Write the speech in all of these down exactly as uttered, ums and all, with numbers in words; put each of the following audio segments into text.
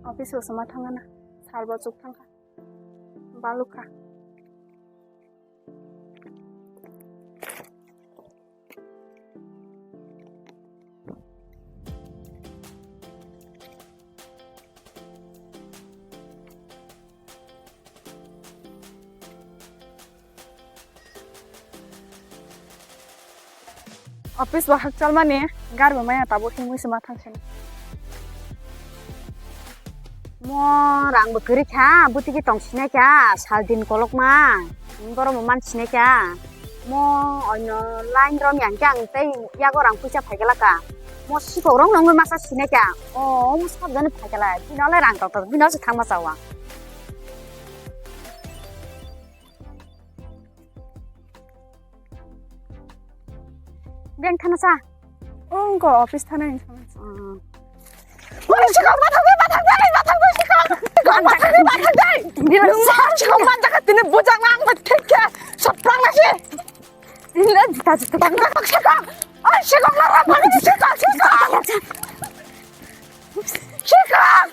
Office o sema thangana, sal bo chuk thangkha. Balukha. Office bo hakchalmani, gari bo maya tabuk himwi se ma thangsani. Mo rang bo kwrwi kha, bwtwi khe tong sinai kha, sal din kolokma, borok bo man sinai kha. Mo oino line rom yang khe ang tei yago rang puisa phai gala kha. Mo sikok rok nongwi masa sinai kha. O, omo sabjani phai gala, bini le rang tok tok, bini se thangma chawa. Beng thana sa. Ongko office thana ni thana sa. Wala sikok ma thangwi, ma thangwi, ma thangwi sikok. Sikok ma thangwi, ma thangwi. Sikok ma thangwi tini bujang nang ma thekya. Saprang na si. Ini juta juta. Tang tak sikok. Ai sikok la ra ma sikok sikok. Sikok!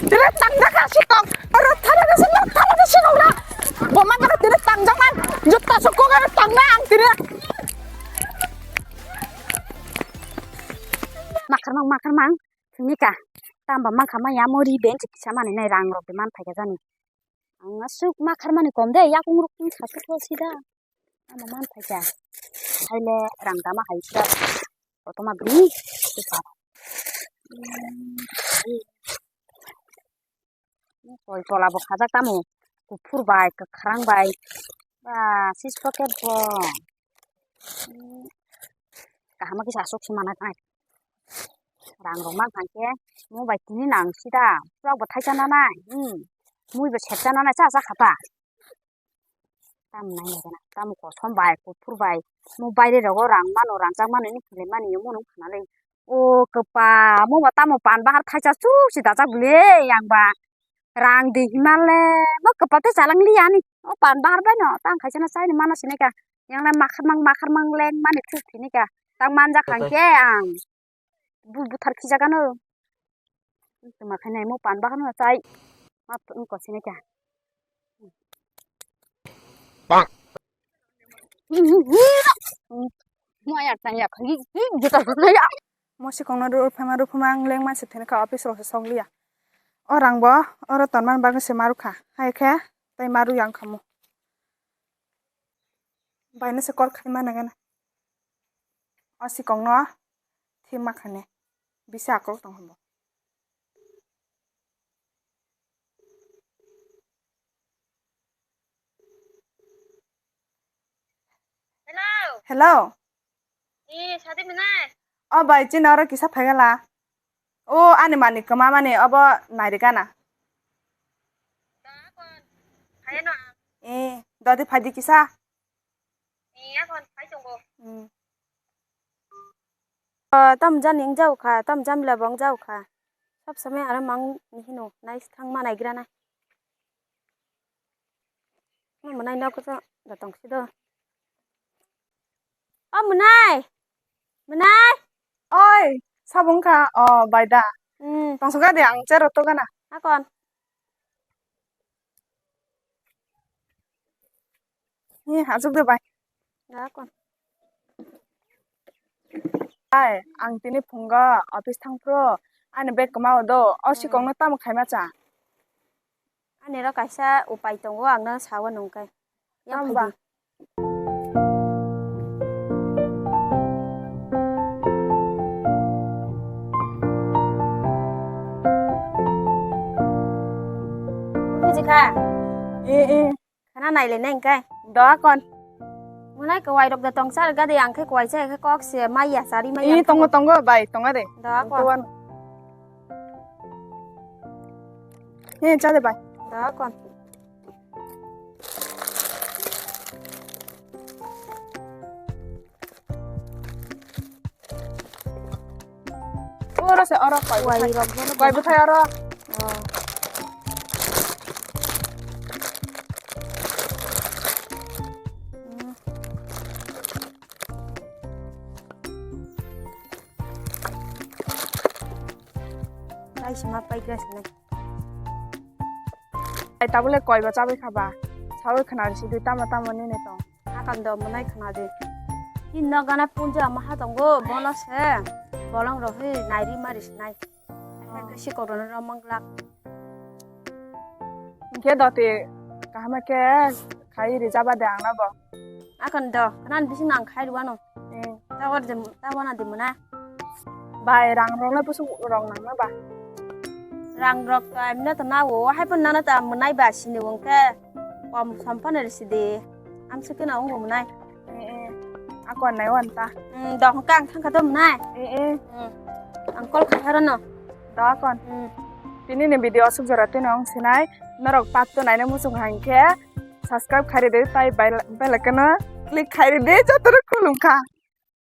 Tini tangjakha sikok! Oro thanani simi thanani sikok na! Bo manjak tini tangjaknai! Jutta sukuk aro tangna ang tini! Makharmang, makharmang, thwngwi ka. Tamba mankha maya mo ri bench kisa manwi nai rang rok de man phaikha jani. Ang aswk makharmani kom de yakung rok tini sasuk sida. Tamo man phaikha. Haile rang tama hai sida. Kotorma bini. Koi tola bo khajak tamo. Kuphur bai, kwkhrang bai. Ba, sis pocket bo. Kaham kisa aswk se mana nai. Rang rok man phaikhe. Mo bai tini nang sida. Chwk bo thaisa nanai. Hmm. Mui bo sepsa nanai cha cha khata. Tamo nai nai gana, tamo kosom bai, kuphur bai, mo baire rogo rang mano, rangjak mano, ini kile mani, omo no khna le. O kwpa, mo ba tamo pan bahar thaisa chuk si dajak bile, yang ba rang di himale, mo kwpa te chalang li ani, o pan bahar bai no, tang khaisa no chai ni mano sini ka, yang le makhar mang, makhar mang leng mani chuk sini ka, tang manjak hang ke ang. Bu buthar khijakano. Tuma khainai mo pan bahan no chai. Ma tong ko sini kya. Bang. Mo ya tang ya khani. Juta khana ya. Mo sikong no dur phama dur phama ang leng ma se thene kha office ro sok liya. O rang bo oro tonman bagwi se maru kha. Hai khe tai maru yang khamu. Baino se call khai ma nangana. O sikong no thima khane. Bisa akwlok tong hwnbo. Hello. Hello. Eh, sadi minai. O bai, chini oro kisa phaigala. O ani mani kwma mani obo nairikana. Da kon. Phaiya no. Eh, dodi phaidi kisa. Eh, ya kon, phai tongo. Hmm. O, tam jani wng jao kha, tam jamila bo wng jao kha. Sab samai aro mang ni hino, nice thang ma naigra na. Mo mwnai nok khe da tong si do. O mwnai. Mwnai. Oi, sabo wngkha. O, bai da. Hmm. Tong soka de ang chero to gana. Akon. Ni asuk de bai. Akon. Ai, ang tini phungo office thang phro. Ani bag kwma o do. O sikong no tamo khaima cha. Ani ro kaisa upai tongo, ang no sawa nung kai. Yang tamba. Phaidi. Buji kha? Eh, eh. Khana naile neng kai. Da kon. Mwnai kwai rok da tong sar gade ang khe kwai cha khe kok se maya sari maya. Eh, tongo, tongo, bai, tongo de. Da kon. Tuan. He, chale bai. Da kon. Oro se, oro koi bwthai. Wai rok bono. Koi bwthai oro. Oh. Hmm. Kaisa ma pai Yes, nai. Ai tabule koi ba chabai kha ba. Sawi khna risi di tamo tamo nini tong. Akan do mwnai khna di. Hinno gana punja maha tongo bono se. Bolong rohi nairi mari sinai. Ai khe sikorona romang glak. Hingke doti kaham khe khai rijaba de ang na bo. Akan do, kanan bising nang khai ruwano. Eh. Tawar de, tawana de muna. Bai, rang rok le busuk rok nang na ba. Rang rok to amina to na wo, hai pon nana ta munai ba sini wong khe. Kom sampana risi de. Am sikena wong munai. Eh, eh. Ako nai wan ta. Hmm, dok kang thang ka to munai. Eh, eh. Hmm. Ang call khai haro no. Dok kon. Hmm. Tini ni video asuk jora tino ang sinai. Norok part two naina muchung hang khe subscribe khai ridi tai bell, bell icon click khai ridi joto rok khulum kha.